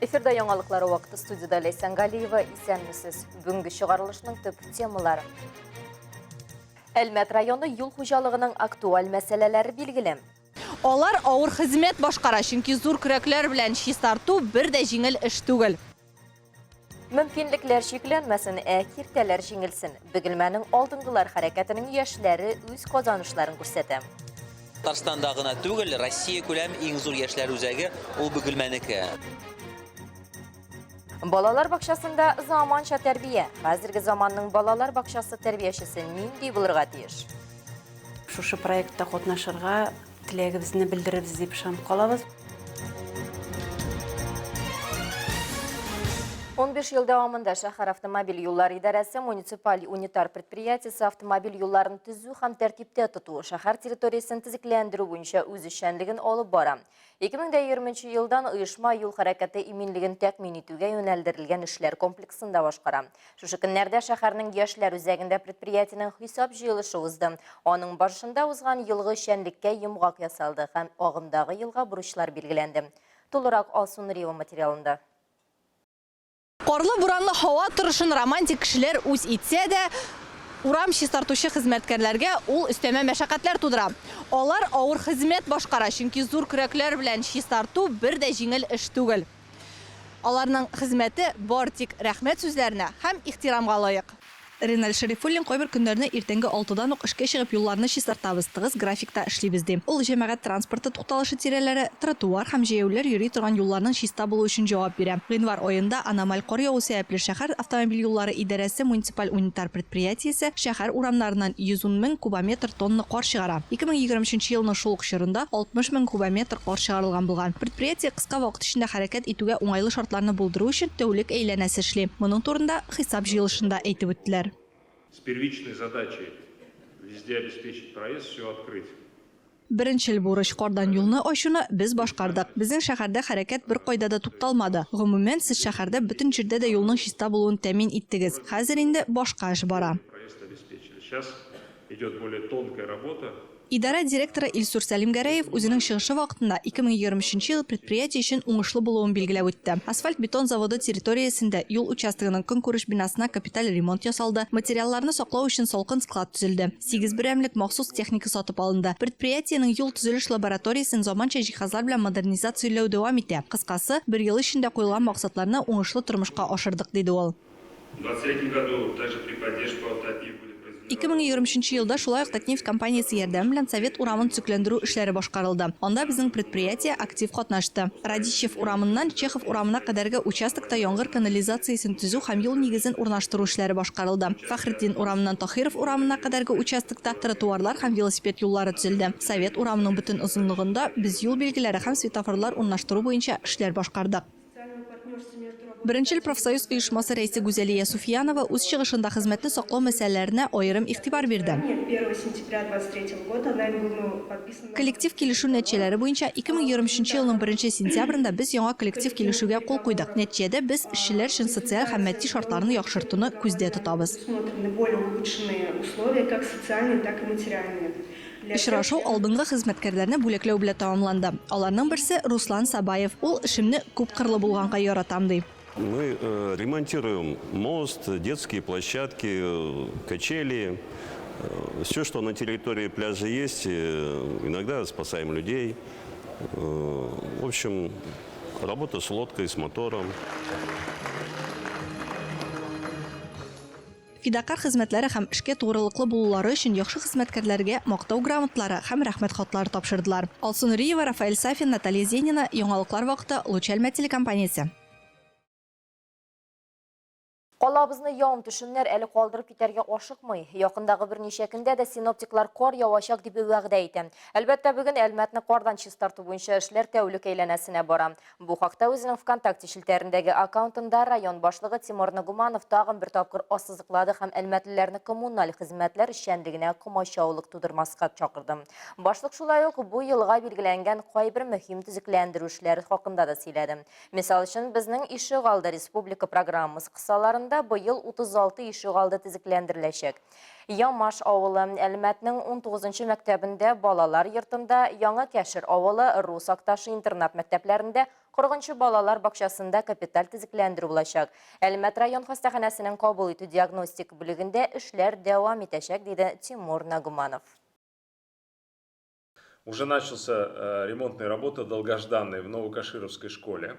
Эфирда яңалыклар вакыты студияда Ләйсән Галиева. Исәнмесез. Бүгенге чыгарылышның төп темалары. Әлмәт районы юл хуҗалыгының актуаль мәсьәләләре билгеле. Алар авыр хезмәт башкара, чөнки зур көрәкләр белән чистарту бер дә җиңел эш түгел. Мөмкинлекләр чикләнмәсен, ә киртәләр җиңелсен. Бөгелмәнең алдынгылар хәрәкәтенең яшьләре үз казанышларын күрсәтә. Татарстанда гына түгел, Россия күләм иң зур яшьләр үзәге ул Бөгелмәнеке. Балалар бакчасында заманча тәрбия. Хәзерге заманның балалар бакчасы тәрбиячесе нинди булырга тиеш? Шушы проектта катнашырга Теләгебезне белдерербез дип ышанып калабыз. 15 ел дәвамында шәһәр автомобиль юллары идарәсе муниципаль унитар предприятиесе автомобиль юлларын төзү һәм тәртиптә тоту, шәһәр территориясен төзекләндерү буенча үз эшчәнлеген алып бара. 2020 елдан оешма юл хәрәкәте иминлеген тәэмин итүгә юнәлдерелгән эшләр комплексын да башкара. Шушы көннәрдә шәһәрнең яшьләр үзәгендә предприятиенең хисап җыелышы узды. Аның барышында узган елгы эшчәнлеккә йомгак ясалды һәм агымдагы елга бурычлар билгеләнде. Тулырак Алсу Нуриева материалында. Карлы-буранлы һава торышын романтик кешеләр үз итсә дә, урам чистартучы хезмәткәрләргә ул өстәмә мәшәкатьләр тудыра. Алар авыр хезмәт башкара, чөнки зур көрәкләр белән чистарту бер дә җиңел эш түгел. Аларның хезмәте бар тик рәхмәт сүзләренә һәм ихтирамга лаек. Реналь Шәрифуллин кайбер көннәрне иртәнге алтыдан ук эшкә чыгып юлларны чистартабыз, тыгыз графикта эшлибез, ди. Ул җәмәгать транспорты тукталышы тирәләре, тротуар һәм җәяүлеләр йөри торган юлларның чиста булуы өчен җавап бирә. Гыйнвар аенда аномаль кар яву сәбәпле шәһәр автомобиль юллары идарәсе муниципаль унитар предприятиесе шәһәр урамнарыннан 110 мең кубометр тонна кар чыгара. 2023 нче елның шул ук чорында 60 мең кубометр кар чыгарылган булган. Предприятие кыска вакыт эчендә хәрәкәт итүгә уңайлы шартларны булдыру өчен тәүлек әйләнәсе эшли. Моның турында Хисап җыелышында әйтеп үттеләр. С первичной задачей везде обеспечить проезд, все открыть. Беренчел бурыч, кардан юлны ачуны без башкардык. Безнең шәһәрдә хәрәкәт беркайда да тукталмады. Гомумән, сез шәһәрдә бөтен җирдә дә юлның чиста булуын тәэмин иттегез. Хәзер инде башка эш бара. Проезд обеспечили. Сейчас идет более тонкая работа. Идарә директоры Илсур Сәлимгәрәев үзенең чыгышы вакытында 2023 нче ел предприятие өчен уңышлы булуын билгеләп үтте. Асфальт-бетон заводы территориясендә юл участогының көнкүреш бинасына капиталь ремонт ясалды, материалларны саклау өчен салкын склад төзелде, сигез берәмлек махсус техника сатып алынды. Предприятиенең юл-төзелеш лабораториясен заманча җиһазлар белән модернизацияләү дәвам итә. Кыскасы, бер ел эчендә куелган максатларны уңышлы тормышка ашырдык, диде ул. 2023 нче елда шулай ук Татнефть компаниясе ярдәме белән Совет урамын төзекләндерү эшләре башкарылды. Анда безнең предприятие актив катнашты. Радищев урамыннан Чехов урамына кадәрге участокта яңгыр канализациясен төзү һәм юл нигезен урнаштыру эшләре башкарылды. Фәхретдин урамыннан Таһиров урамына кадәрге участокта тротуарлар һәм велосипед юллары төзелде. Совет урамының бөтен озынлыгында без юл билгеләре һәм светофорлар урнаштыру буенча эшләр башкардык. Беренчел профсоюз оешмасы рәисе Гүзәлия Суфиянова үз чыгышында хезмәтне саклау мәсьәләләренә аерым игътибар бирде. Коллектив килешү нәтиҗәләре буенча 2023 нче елның беренче сентябрендә без яңа коллектив килешүгә кул куйдык. Нәтиҗәдә без эшчеләр өчен социаль һәм матди шартларны яхшыртуны күздә тотабыз. Очрашу алдынгы хезмәткәрләрне бүләкләү белән тәмамланды. Аларның берсе, Руслан Сабаев. Ул, Эшемне күпкырлы булганга яратам, ди. Мы ремонтируем мост, детские площадки, качели, все, что на территории пляжа есть, иногда спасаем людей. В общем, работа с лодкой, с мотором. Фидакарь хезмәтләре һәм эшкә тугрылыклы булулары өчен яхшы хезмәткәрләргә Мактау грамоталары һәм Рәхмәт хатлары тапшырдылар. Алсу Нуриева, Рафаэль Сафин, Наталья Зенина, Яңалыклар вакыты, Луч Әлмәт телекомпаниясе. Калабызны явым-төшемнәр әле калдырып китәргә ашыкмый. Якындагы берничә көндә дә синоптиклар кар явачак дип вәгъдә итә. Әлбәттә, бүген Әлмәтне кардан чистарту буенча эшләр тәүлек әйләнәсенә бара. Бу хакта үзенең ВКонтакте челтәрендәге аккаунтында район башлыгы Тимур Нагуманов тагын бер тапкыр ассызыклады һәм әлмәтлеләрне коммуналь хезмәтләр эшчәнлегенә комачаулык тудырмаска чакырды. Башлык шулай ук бу елга билгеләнгән кайбер мөһим төзекләндерү эшләре хакында да сөйләде. Мисал өчен, безнең ишегалды республика программасы кысаларында быел 36 ишегалды төзекләндереләчәк. Ямаш авылы, Әлмәтнең 19 нчы мәктәбендә, балалар йортында, Яңа Кәшер авылы, Рус Акташы интернат мәктәпләрендә 40 нчы балалар бакчасында капиталь төзекләндерү булачак. Әлмәт район хастаханәсенең кабул итү-диагностик бүлегендә эшләр дәвам итәчәк, диде Тимур Нагуманов. Уже начался э, ремонтные работы долгожданные в Новокашировской школе.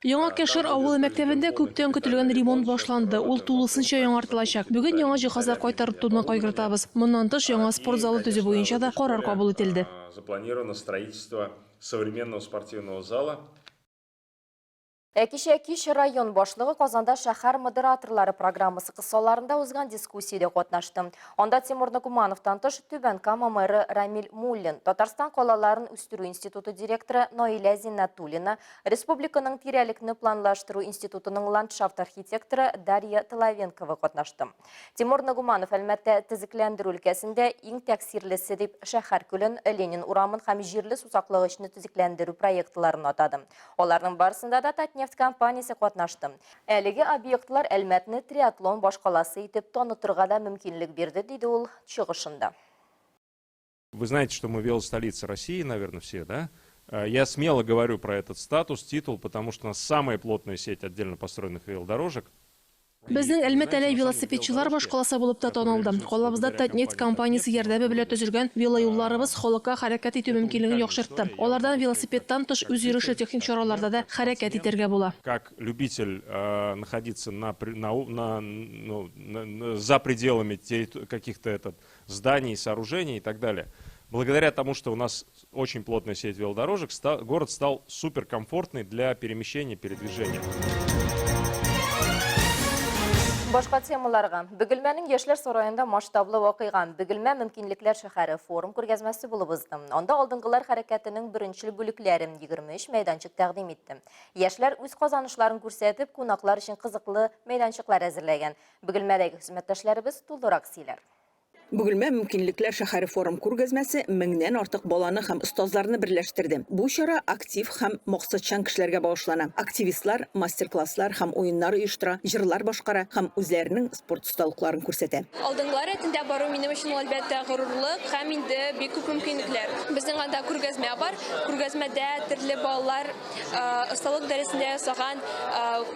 Яңа Кәшер авылы мәктәбендә күптән көтелгән ремонт башланды, ул тулысынча яңартылачак. Бүген яңа җиһазлар кайтартуны кайгыртабыз. Моннан тыш, яңа спорт залы төзү буенча да карар кабул ителде. Запланировано строительство современного спортивного зала. Ә кичә кич район башлыгы Казанда шәһәр модераторлары программасы кысаларында узган дискуссиядә катнашты. Анда Тимур Нагумановтан тыш Түбән Кама мэры Рамил Муллин, Татарстан калаларын үстерү институты директоры Наилә Зиннәтуллина, республиканың тирәлекне планлаштыру институтының ландшафт архитекторы Дарья Толовенкова катнашты. Тимур Нагуманов Әлмәттә төзекләндерү өлкәсендә иң тәэсирлесе дип шәһәр күлен, Ленин урамын һәм җирле сусаклагычны төзекләндерү проектларын атады. Аларның барысында да Татнефть компаниясе катнашты. Әлеге объектлар Әлмәтне триатлон башкаласы итеп танытырга да мөмкинлек бирде, диде ул чыгышында. Вы знаете, что мы велостолица России, наверное, все, да? Э, я смело говорю про этот статус, титул, потому что у нас самая плотная сеть отдельно построенных велодорожек. Безнең Әлмәт әле велосипедчылар башкаласы булып та танылды. Калабызда Татнефть компаниясе ярдәме белән төзелгән велоюлларыбыз халыкка хәрәкәт итү мөмкинлеген яхшыртты. Алардан велосипедтан тыш үзйөрешле техник чараларда да хәрәкәт итәргә була. Как любитель э, находиться на, на, на, ну, на, за пределами каких-то этот, зданий, сооружений и так далее. Благодаря тому, что у нас очень плотная сеть велодорожек, город стал суперкомфортный для перемещения, передвижения. Башка темаларга. Бөгелмәнең Яшьләр сараенда масштаблы вакыйга Бөгелмә мөмкинлекләр шәһәре форум күргәзмәсе булып узды. Анда алдынгылар хәрәкәтенең беренчел бүлекләре 23 мәйданчык тәкъдим итте. Яшьләр үз казанышларын күрсәтеп, кунаклар өчен кызыклы мәйданчыклар әзерләгән. Бөгелмәдәге хезмәттәшләребез тулырак сөйләр. Бөгелмә мөмкинлекләр шәһәре форум-күргәзмәсе меңнән артык баланы һәм остазларны берләштерде. Бу чара актив һәм максатчан кешеләргә багышлана. Активистлар мастер-класслар һәм уеннар оештыра, җырлар башкара һәм үзләренең спорт осталыкларын күрсәтә. Алдынгылар рәтендә бару минем өчен ул, әлбәттә, горурлык һәм инде бик күп мөмкинлекләр. Безнең анда күргәзмә бар. Күргәзмәдә төрле балалар осталык дәресендә ясаган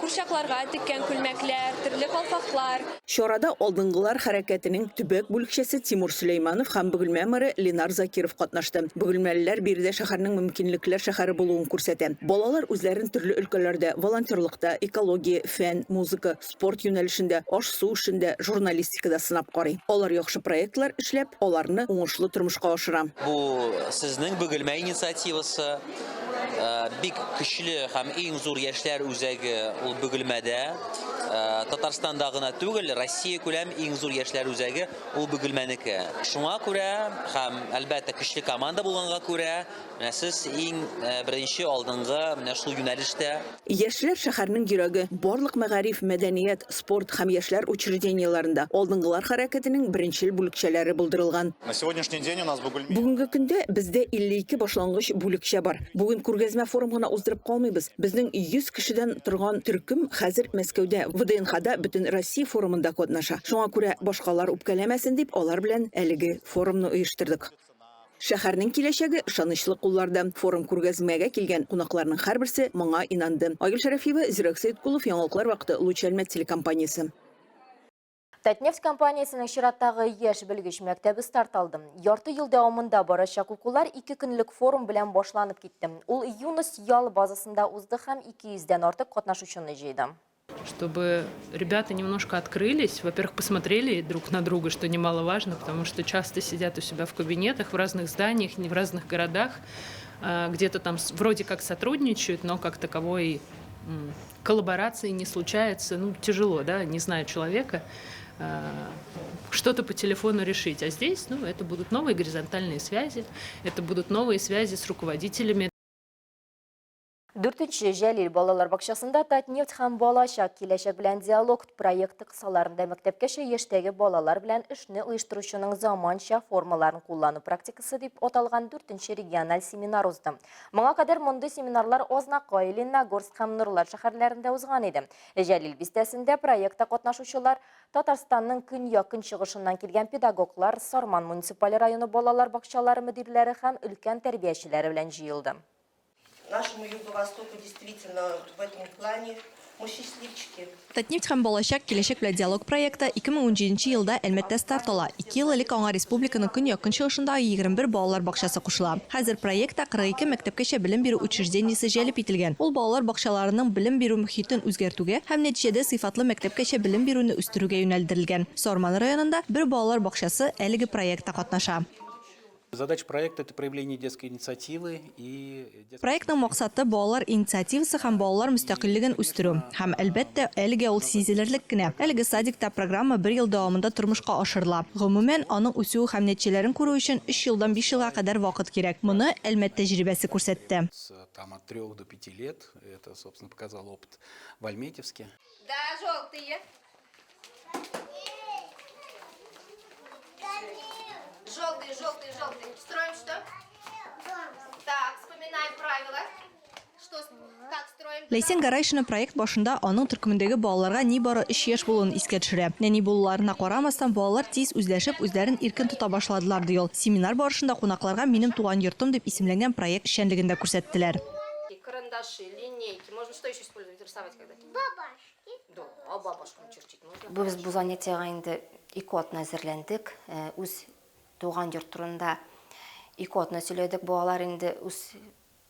курчакларга теккән күлмәкләр, төрле калфаклар. Чарада Алдынгылар хәрәкәтенең төбәк бүлекчәсе Тимур Сөләйманов һәм Бөгелмә мэры Ленар Закиров катнашты. Бөгелмәлеләр биредә шәһәрнең мөмкинлекләр шәһәре булуын күрсәтә. Балалар үзләрен төрле өлкәләрдә, волонтерлыкта, экология, фән, музыка, спорт юнәлешендә, аш-су эшендә, журналистикада сынап карый. Алар яхшы проектлар эшләп, аларны уңышлы тормышка ашыра. Бу сезнең Бөгелмә инициативасы. Бик көчле һәм иң зур яшьләр үзәге ул Бөгелмәдә. Татарстанда гына түгел, Россия күләм иң зур яшьләр үзәге ул Бөгелмәнеке. Шуңа күрә һәм, әлбәттә, көчле команда булганга күрә, менә сез иң беренче алдынгы менә шул юнәлештә. Яшьләр шәһәрнең йөрәге. Барлык мәгариф, мәдәният, спорт һәм яшьләр учреждениеләрендә Алдынгылар хәрәкәтенең беренчел бүлекчәләре булдырылган. На сегодняшний день у нас в Бугульме. Бүгенге көндә бездә 52 башлангыч бүлекчә бар. Бүген күргәзмә-форум гына уздырып калмыйбыз. Безнең 100 кешедән торган төркем хәзер Мәскәүдә, ВДНХда Бөтенроссия форумында катнаша. Шуңа күрә башкалар үпкәләмәсен дип, алар белән әлеге форумны оештырдык. Шәһәрнең киләчәге ышанычлы кулларда. Форум-күргәзмәгә килгән кунакларның һәрберсе моңа инанды. Айгөл Шәрәфиева, Зирәк Сәеткулов, Яңалыклар вакыты, Луч Әлмәт телекомпаниясе. Татнефть компаниясенең чираттагы яшь белгеч мәктәбе старт алды. Ярты ел дәвамында барачак укулар ике көнлек форум белән башланып китте. Ул Юность ял базасында узды һәм 200 дән артык катнашучыны җыйды. Чтобы ребята немножко открылись, во-первых, посмотрели друг на друга, что немаловажно, потому что часто сидят у себя в кабинетах, в разных зданиях, не в разных городах, где-то там вроде как сотрудничают, но как таковой коллаборации не случается, ну, тяжело, да, не зная человека, что-то по телефону решить. А здесь, ну, это будут новые горизонтальные связи, это будут новые связи с руководителями. Дүртенче Җәлил балалар бакчасында Татнефть һәм балачак киләчәк белән диалог проекты кысаларында мәктәпкәчә яшьтәге балалар белән эшне оештыручының заманча формаларын куллану практикасы дип аталган дүртенче региональ семинар узды. Моңа кадәр мондый семинарлар Азнакай, Лениногорск һәм Нурлат шәһәрләрендә узган иде. Җәлил бистәсендә проектта катнашучылар Татарстанның көньяк-көнчыгышыннан килгән педагоглар, Сарман муниципаль районы балалар бакчалары мөдирләре һәм өлкән тәрбиячеләре белән җыелды. Нашему Юго-Востоку действительно в этом плане мы счастливчики. Татнефть һәм Балачак, киләчәк белән диалог проекты 2017 елда Әлмәттә старт ала. Ике ел элек аңа республиканың көньяк-көнчыгышындагы 21 балалар бакчасы кушыла. Хәзер проектта 42 мәктәпкәчә белем бирү учреждениесе җәлеп ителгән. Ул балалар бакчаларының белем бирү мохитен үзгәртүгә һәм нәтиҗәдә сыйфатлы мәктәпкәчә белем бирүне үстерүгә юнәлдерелгән. Сарман районында бер балалар бакчасы әлеге проектта катнаша. Задача проекта это проявление детской инициативы и Проектның максаты, балалар инициативасы һәм балалар мөстәкыйльлеген үстерү. Һәм, әлбәттә, әлегә ул сизелерлек кенә. Әлеге садикта программа бер ел дәвамында тормышка ашырыла. Гомумән, аның үсүе һәм нәтиҗәләрен күрү өчен өч елдан биш елга кадәр вакыт кирәк. Моны Әлмәт тәҗрибәсе күрсәтте. Там от трех до пяти лет, это, собственно, показал опыт в Альметьевске. Да, желтые. Желтый, желтый, желтый. Строим что? Так, вспоминаем правила. Что, как строим? Ләйсән Гарайшина проект башында аның төркемендәге балаларга нибары өч яшь булуын искә төшерә. Нәни булуларына карамастан, балалар тиз үзләшеп, үзләрен иркен тота башладылар, ди ул. Семинар барышында кунакларга Минем туган йортым дип исемләнгән проект эшчәнлеген дә күрсәттеләр. Карандаши, линейки. Можно что еще использовать, рисовать когда? Бабашки. Бу без бу занятиега инде ике атна әзерләндек. Үз туган йорт турында ике атна сөйләдек. Балалар инде үз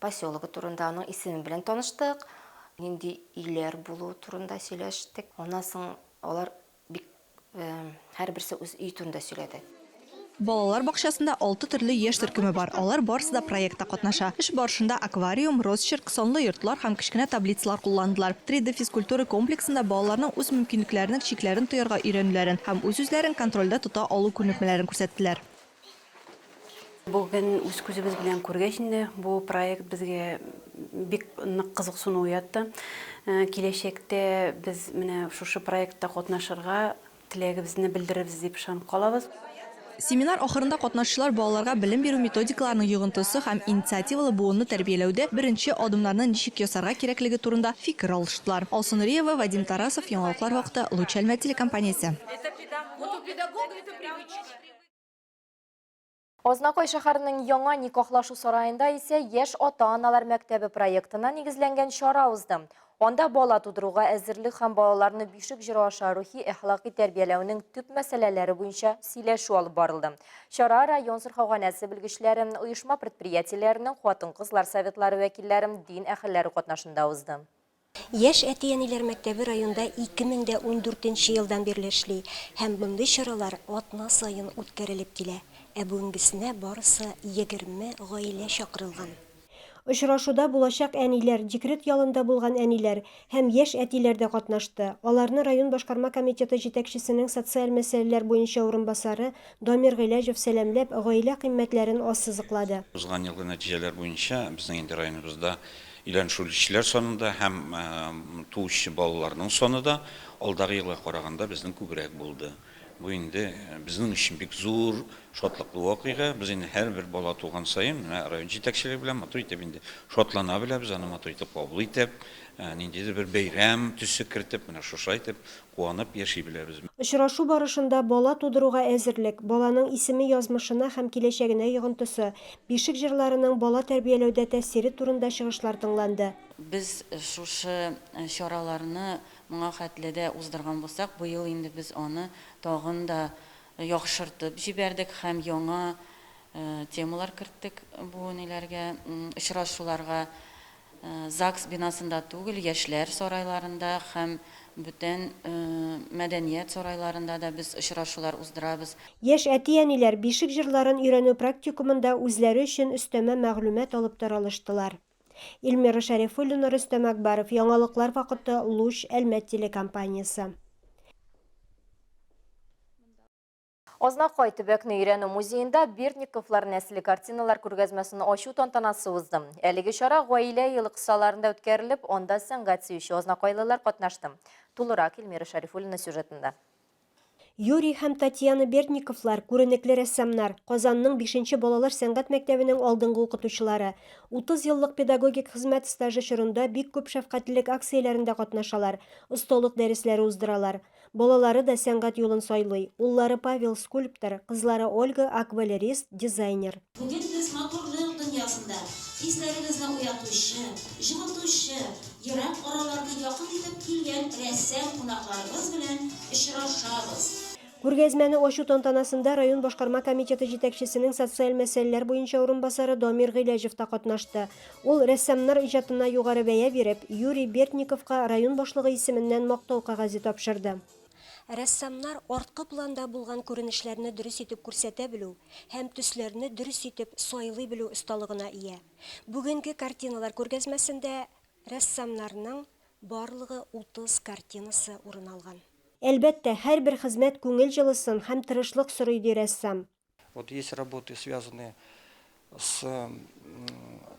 поселогы турында, аның исеме белән таныштык. Нинди өйләр булуы турында сөйләштек. Аннан соң алар бик һәрберсе үз өй турында сөйләде. Балалар бакчасында алты төрле яшь төркеме бар, алар барысы да проектта катнаша. Эш барышында аквариум, росчерк, санлы йортлар һәм кечкенә таблицалар кулландылар. 3D физкультура комплексында балаларның үз мөмкинлекләренең чикләрен тоярга өйрәнүләрен һәм үз-үзләрен контрольдә тота алу күнекмәләрен күрсәттеләр. Бүген үз күзебез белән күргәч инде, бу проект безгә бик нык кызыксыну уятты. Киләчәктә без менә шушы проектта катнашырга Теләгебезне белдерербез дип ышанып калабыз. Семинар ахырында катнашучылар балаларга белем бирү методикаларының йогынтысы һәм инициативалы буынны тәрбияләүдә беренче адымнарны ничек ясарга кирәклеге турында фикер алыштылар. Алсу Нуриева, Вадим Тарасов, Яңалыклар вакыты, Луч Әлмәт телекомпаниясе. Азнакай шәһәренең яңа никахлашу сараенда исә Яшь ата-аналар мәктәбе проектына нигезләнгән чара узды. Анда бала тудыруга әзерлек һәм балаларны бишек җыры аша рухи-әхлакый тәрбияләүнең төп мәсьәләләре буенча сөйләшү алып барылды. Чара район сырхауханәсе белгечләре, оешма-предприятиеләренең хатын-кызлар советлары вәкилләре, дин әһелләре катнашында узды. Яшь әти-әниләр мәктәбе районда 2014 нче елдан бирле эшли һәм мондый чаралар атна саен үткәрелеп килә. Ә бүгенгесенә барысы 20 гаилә чакырылган. Очрашуда булачак әниләр, декрет ялында булган әниләр һәм яшь әтиләр дә катнашты. Аларны район башкарма комитеты җитәкчесенең социаль мәсьәләләр буенча урынбасары Дамир Гыйләҗев сәламләп, гаилә кыйммәтләрен ассызыклады. Узган елгы нәтиҗәләр буенча безнең инде районыбызда Өйләнешүчеләр саны да һәм туучы балаларның саны да алдагы елга караганда безнең күбрәк булды. Бу инде безнең өчен бик зур шатлыклы вакыйга. Без инде һәрбер бала туган саен менә район җитәкчелеге белән матур итеп инде шатлана беләбез, аны матур итеп кабул итеп, ниндидер бер бәйрәм төсе кертеп, менә шушылай итеп куанып яши беләбез. Очрашу барышында бала тудыруга әзерлек, баланың исеме язмышына һәм киләчәгенә йогынтысы, бишек җырларының бала тәрбияләүдә тәэсире турында чыгышлар тыңланды. Без шушы чараларны моңа хәтле дә уздырган булсак, быел инде без аны тагын да яхшыртып җибәрдек һәм яңа темалар керттек бу ниләргә, очрашуларга. ЗАГС бинасында түгел, яшьләр сарайларында һәм бүтән мәдәният сарайларында да без очрашулар уздырабыз. Яшь әти-әниләр бишек җырларын өйрәнү практикумында үзләре өчен өстәмә мәгълүмат алып таралыштылар. Эльмира Шәрифуллина, Рөстәм Әкбаров, Яңалыклар вакыты, Луч, Әлмәт телекомпаниясе. Азнакай төбәкне өйрәнү музеенда Бердниковлар нәселе картиналар күргәзмәсен ачу тантанасы узды. Әлеге чара Гаилә елы кысаларында үткәрелеп, анда сәнгать сөюче азнакайлылар катнашты. Тулырак Эльмира Шәрифуллина сюжетында. Юрий һәм Татьяна Бердниковлар, күренекле рәссамнар, Казанның бишенче балалар сәнгать мәктәбенең алдынгы укытучылары. 30 еллык педагогик хезмәт стажы чорында бик күп шәфкатьлелек акцияләрендә катнашалар, осталык дәресләре уздыралар. Балалары да сәнгать юлын сайлый. Уллары Павел, скульптор, кызлары Ольга, аквалерист, дизайнер. Бүген без матурлык дөньясында, хисләребезне уятучы. яктыртучы, җылытучы, ерак араларны якын итеп килгән рәссам кунакларыбыз белән очрашабыз. Күргәзмәне ачу тантанасында район башкарма комитеты җитәкчесенең социаль мәсьәләләр буенча урынбасары Дамир Гыйләҗев та катнашты. Ул рәссамнар иҗатына югары бәя биреп, Юрий Бердниковка район башлыгы исеменнән Мактау кәгазе тапшырды. Рәссамнар арткы планда булган күренешләрне дөрес итеп күрсәтә белү һәм төсләрне дөрес итеп сайлый белү осталыгына ия. Бүгенге картиналар күргәзмәсендә рәссамнарның барлыгы 30 картинасы урын алган. Әлбәттә, һәрбер хезмәт күңел җылысын һәм тырышлык сорый, ди рәссам. Вот есть работы, связанные с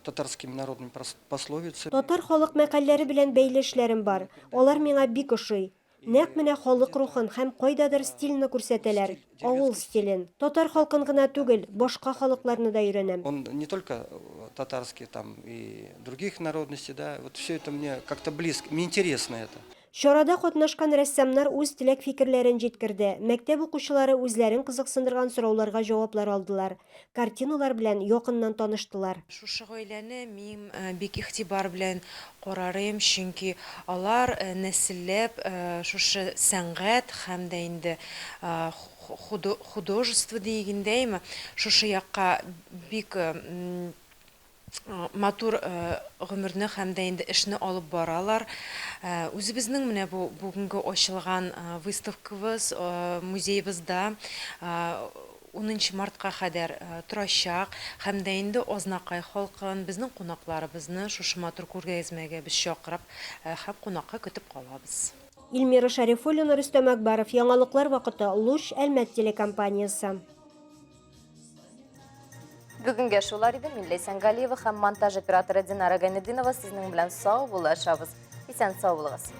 татарскими народными пословицами. Татар халык мәкальләре белән бәйле эшләрем бар. Алар миңа бик ошый. Нәкъ менә халык рухын һәм кайдадыр стильне күрсәтәләр, авыл стилен. Татар халкын гына түгел, башка халыкларны да өйрәнәм. Он не только татарский, там и других народностей, да, вот все это мне как-то близко, мне интересно это. Чарада катнашкан рәссамнар үз теләк-фикерләрен җиткерде, мәктәп укучылары үзләрен кызыксындырган сорауларга җаваплар алдылар, картиналар белән якыннан таныштылар. Шушы гаиләне мин бик игътибар белән карарыйм, чөнки алар нәселләп шушы сәнгать һәм дә инде художество диегендәйме, шушы якка бик матур гомерне һәм дә инде эшне алып баралар. Үзебезнең менә бу бүгенге ачылган выставкабыз музеебызда унынчы мартка кадәр торачак һәм дә инде Азнакай халкын, безнең кунакларыбызны шушы матур күргәзмәгә без чакырып һәм кунакка көтеп калабыз. Илмира Шәрифуллина, Рөстәм Әкбаров, Яңалыклар вакыты, Луч, Әлмәт телекомпаниясе. Бүгенгә шулар иде. Мин Ләйсән Галиева һәм монтаж операторы Динара Гайнетдинова сезнең белән сау булашабыз. Исән сау булыгыз.